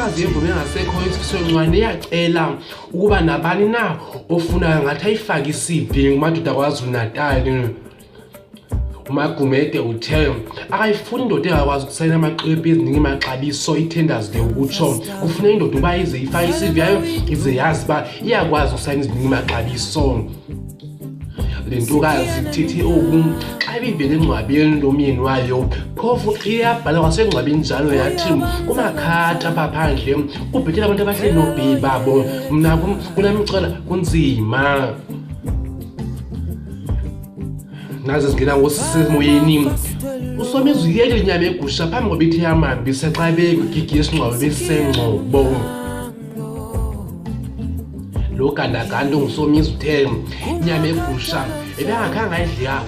Intokazi yemvume engasekho iSifiso Ncwane iyacela ukuba nabani na ofunayo ngathi ayifake i-CV kumadoda KwaZulu-Natal. UMagumede uthe akayifuni indoda engakwazi ukusayina amaxwebhu eziningi maxabiso i-tenders le ukutsho kufuneka indoda uba ize ifake i-CV yayo ize yazi uba iyakwazi ukusayina iziningi maxabiso. Le ntokazi ithethe oku xa ibivele engcwabeni lomyeni wayo, phofu iyabhala kwasengcwabeni njalo yathi kumakhadi apha phandle kubhetele abantu abahleli noobheyi babo, mna kulamcala kunzima. Naze zingena ngosisemoyeni uSomizi uyekile inyama egusha phambi koba ithi yamhambisa xa bekwigigi yesingcwabo besengcobo. Lo gandaganda onguSomizi uthe inyama egusha ebengakhange ayidle yakho.